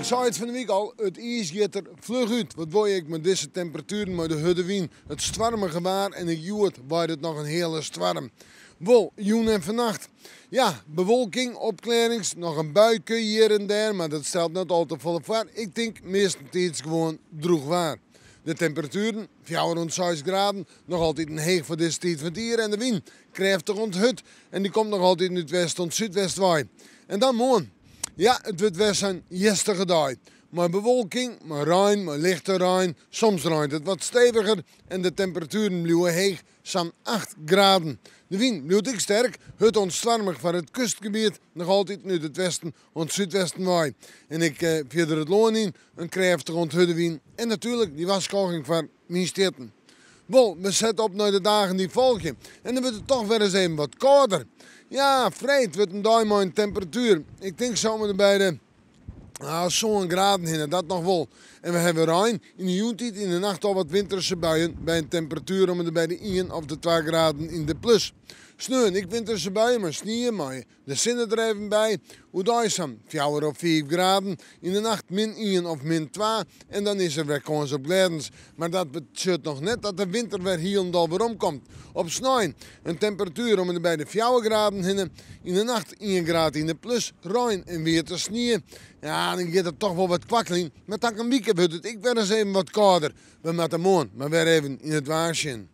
sei it fan de wike al, it iis giet der fluch út. Wat wol je ek mei dizze temperatueren, mei de hurde wyn, it stoarmige waar en ek hjoed waait it noch in heale stoarm. Wol, jûn en fannacht. Ja, bewolking, opklearrings, noch in buike hjir en dêr, mar dat stelt net al te folle foar. Ik tink meastentiids gewoan drûch waar. De temperatueren, 4 oant 6 graden, noch altyd heech foar dizze tiid fan it jier en de wyn krêftich oant hurd en dy komt noch altyd út west oant súdwest wei. En dan moarn. Ja, it wurdt wer sa'n hjerstige dei. Mei bewolking, mei rein, mei lichte rein. Soms reint it wat steviger en de temperatueren bliuwe heech, sa'n 8 graden. De wyn bliuwt ek sterk, hurd oant stoarmich foar it kustgebiet, noch altyd út it westen oant súdwesten wei. En ek fierder it lân yn, in krêftige oant hurde wyn en natuerlik dy warskôging foar wynstjitten. Wol, we sette op nei de dagen dy't folgje en dan wurdt it toch wer ris even wat kâlder. Ja, freed wurdt in dei mei in temperatuer. Ik tink sa om en by de 7 graden hinne, dat noch wol. En we hawwe rein yn de jûntiid, yn de nacht al wat winterse buien by in temperatuer om en by de 1 of de 2 graden yn de plus. Sneon ek winterse buien mei snie, mei de sinne der even by. Oerdei sa'n 4 of 5 graden. Yn de nacht min 1 of min 2. En dan is der wer kâns op glêdens. Mar dat betsjut noch net dat de winter wer hielendal weromkomt. Op snein in temperatuer om en by de 4 graden hinne. Yn de nacht 1 graad yn de plus. Rein en wiete snie. Ja, dan giet it toch wol wat kwakkeljen. Mar takom wike wurdt it ek wer ris even wat kâlder. We moatte moarn mar wer even yn it waar sjen.